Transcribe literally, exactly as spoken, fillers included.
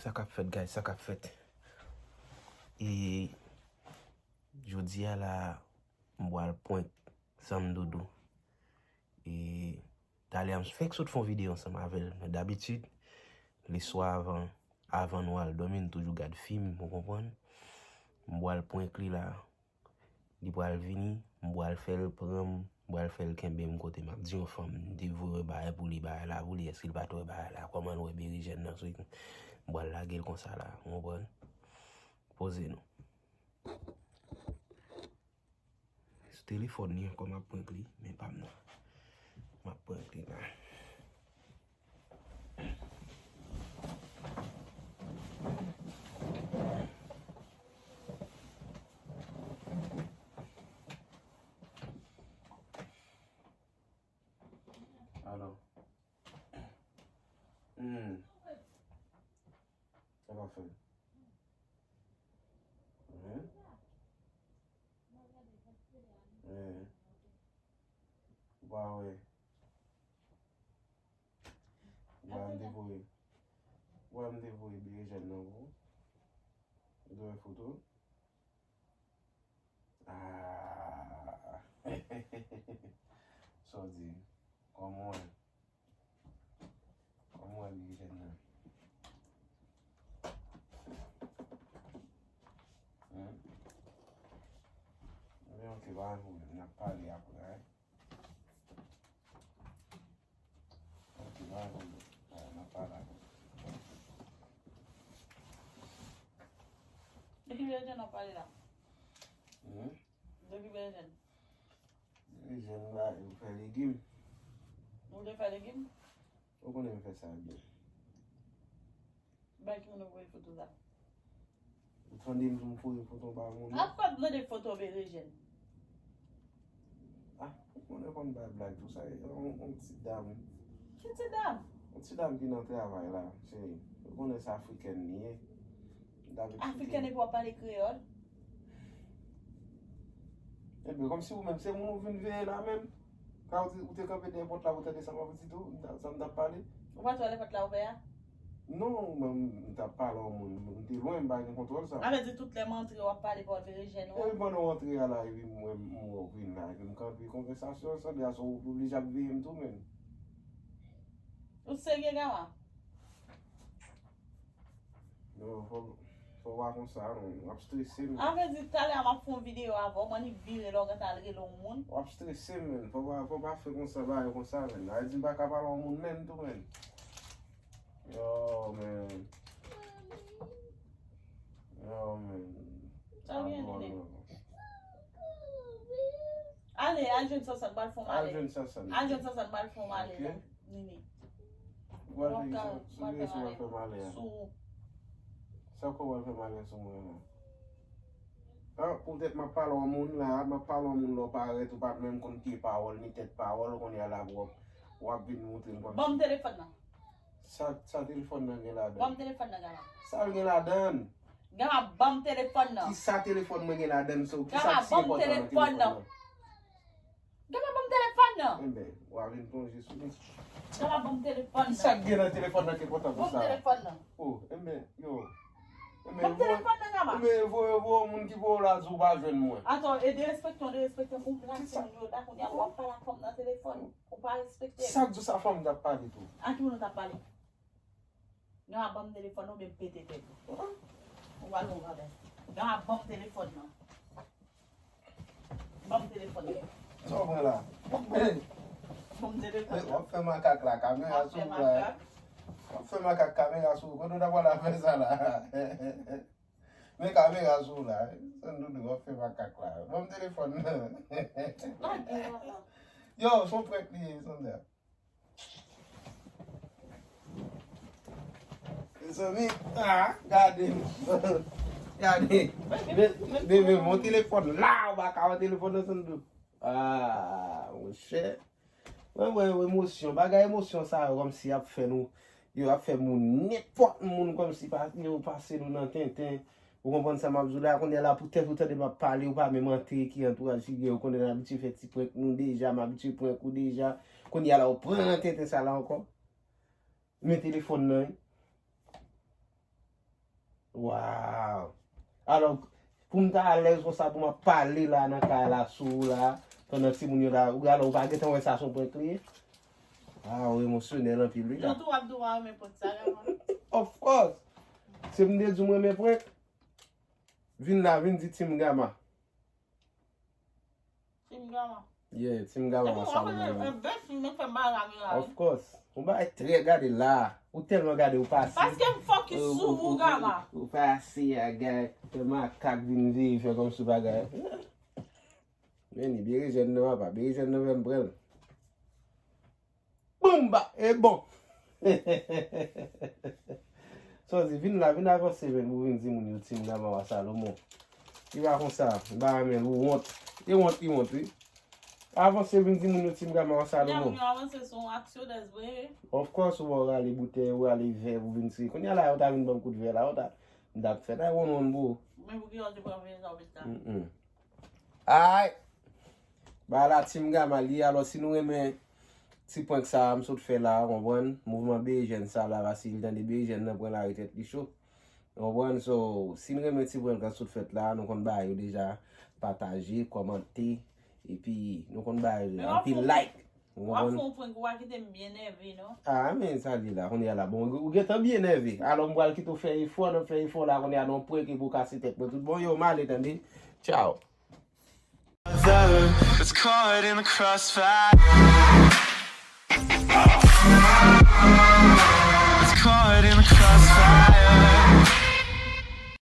Sa k ap fèt, guys? Sa k ap fèt? E jodi a la, m pral prank Sandoudou. E talè a, m fèk sot fè yon videyo ansanm avè l. Men dabitid, leswa avan, avan nou al dòmi, n toujou gad fim, ou konprann? M pral prank li la. Li pral vini, m pral fè l pran m, m pral fè l kenbe m kote m ap di yon fanm, m te voye bagay pou li, bagay la pou li, èske l pa t wè bagay la, kòman l wè Berejèn nan sou, m pral lage l konsa la, ou konprann? Poze nou. Sou telefòn li ankò, m ap prank li, men pa m nan. M ap prank li la. Alo. Hmm. Sa pa fè. Hmm. Hmm. Ou pa wè. Ou pa m te voye. Ou pa m te voye Berejèn nan pou ou. Ou te wè foto? Ah. Sa w di? Kòman w wè? Kòman w wè Berejèn nan? Hmm? Ebyen, ok, pa gen pwoblèm. N ap pale apre, right? Ok, pa gen pwoblèm. Alright, n ap pale apre. De ki Berejèn n ap pale la? Hmm? De ki Berejèn? Berejèn la, yo fè legim. Ou te fè legim? Ou konnen m fè sa byen. Bay ki moun ou voye foto sa? Ou tande m di m voye foto pa moun. A, pa t mande foto Berejèn. Ah, ou konnen konn bay blag tou sa, e yon, yon ti dam. Ki ti dam? Yon ti dam ki nan travay la, se, ou konnen se afrikèn li ye. Afrikèn epi w ap pale kreyòl? Ebyen, kòmsi ou menm, se moun ou vin veye la menm. Ka ou di, ou te kanpe dèyè pòt la, ou tande sa m ap di tou, sa m t ap pale. Ou pa t wè lè pòt la ouvè a? Non, mwen, m t ap pale a yon moun, m te lwen, m pa gen kontwòl sa. Sa vle di tout lè m antre, w ap pale pa w vire jèn ou? Epi pandan w antre a la, epi m wè m, m wè w vin la, epi m kanpe konvèsasyon, sanble a se w oblije ap veye m tou, menm. Ou serye, Gama? Non, fò, fò w pa konsa, non. W ap strese m. Sa vle di, talè a m ap fè yon videyo avè w, m annik vire lè w gentan al rele yon moun. W ap strese m, menn. Fò w pa, fò w pa fè konsa, bagay konsa, menn. Sa vle di, m pa ka pale yon moun, menn, tou, menn. Yo, menn. Yo, menn. Sa w gen, Nini? Ale, al jwenn Sasan, m pral fè yon male. Al jwenn Sasan. Al jwenn Sasan, m pral fè yon male la. Nini. Ou pral fè ki sa? Sou ki rezon w ap fè male a? Sou. Sa w kwè w ap fè male sou mwen la? Ah, poutèt m ap pale yon moun la, m ap pale yon moun la, w parèt, ou pa t menm konn pye pawòl, ni tèt pawòl, kounye a la, w ap, w ap vin montre m kòmsi. Ban m telefòn nan. Sa, sa telefòn nan gen ladan? Ban m telefòn nan, Gama. Sa l gen ladan? Gama, ban m telefòn nan. Kisa telefòn mwen gen ladan, so, kisa ki enpòtan nan telefòn nan? Gama, ban m telefòn nan. Gama, ban m telefòn nan. Enben, w a vin plonje sou li. Gama, ban m telefòn nan. Kisa k gen nan telefòn nan ki enpòtan konsa? Ban m telefòn nan. Oh, enben, yo. Enben, ban m telefòn nan, Gama. Enben, voye, voye yon moun ki voye w la di w pa jwenn mwen. Atann, e derespekte w, derespekte m pou m plase moun yo la, kounye a w ap pale ak fanm nan telefòn. Ou pa respekte m. Sa k di w sa fanm t ap pale tou? A ki moun ou t ap pale? Gama, ban m telefòn nan oubyen m pete tèt ou. Ou pral wè yon bagay. Gama, ban m telefòn nan. Ban m telefòn nan. Sa w pran la? Ban m telefòn nan. W ap fè makak la, kamera sou w la. W ap fè makak, kamera sou w. Kote w ta pral al fè sa la? Men kamera sou w la. Sandoudou, w ap fè makak la. Ban m telefòn nan. Yo, se yon prank li ye, Sandra. Mezanmi, ah, gade. Gade. Men, men, men, men, mon telefòn la, ou pa ka wè telefòn nan, Sandou. Ah, monchè. Mwen wè emosyon, bagay emosyon sa yo, kòmsi ap fè nou, yo ap fè moun, nenpòt moun, kòmsi pa, yo pase nou nan tenten. Ou konprann sa m ap di w la? Kounye a la, poutèt ou tande m ap pale, ou pa menm antre ki antouraj li gen, ou konnen n abitye fè ti prank nou deja, m abitye prank ou deja. Kounye a la, ou pran nan tenten sa la ankò. Men telefòn nan, wi. Wow. Alò, pou m ta alèz konsa pou m ap pale la nan kay la sou ou la, pandan timoun yo la, ou alò ou pa gentan wè sa se yon prank li ye? Ah, ou emosyonèl anpil wi la. Jan tou w ap di w pa renmen prank sa, Gama. Of course. Se m te di w m renmen prank. Vin la, vin di Team Gama. Team Gama. Yeah, Team Gama. Epi w ap fè yon bèl fim, men fè m pa kamera wi. Of course. Ou bay trè gade la. Ou tèlman gade ou pase. Paske m focus sou ou, Gama. Ou pase a gay. Fè makak vin veye fè kòmsi w pa gay. Men ni berejèn nan papa, berejèn nan fè m pran l. Boumba! E bon! Sa w di, vin la, vin avanse men pou vin di moun yo Team Gama wa Salomon. Li pa konsa, m pa renmen l, ou wont. E wont, li wont wi. Avanse vin di moun yo Team Gama wa Salomon. Nèg yo avanse se yon aksyonè vre. Of course, ou wè w rale boutèy, ou rale vè pou vin sere. Kounye a la, yo ta vin ban m kout vè la, yo ta, m t ap fè, ta wonn wonn bro. Men pou ki lè w te pran vè sa w vin sa? Mm, mm. Ay! Bagay la Team Gama li ye, alò si nou renmen ti prank sa a m sot fè la, w konprann? Mouvman berejèn sa la, paske li tande berejèn nan pran lari tèt li cho. W konprann? So, si n renmen ti prank lan sot fèt la, nou konn bagay yo deja, pataje, kòmante, epi nou konn bagay yo, anpil like. W ap fè yon prank, ou pa kite m byen nève non. Ah, men sa li la, kounye a la. Bon, ou gentan byen nève. Alò m pral kite w fè efò, n ap fè efò la, kounye a nan yon prank epi w kase tèt mwen tout. Bon, yo, m ale tande. Tchao. It's caught in the crossfire. It's caught in the crossfire.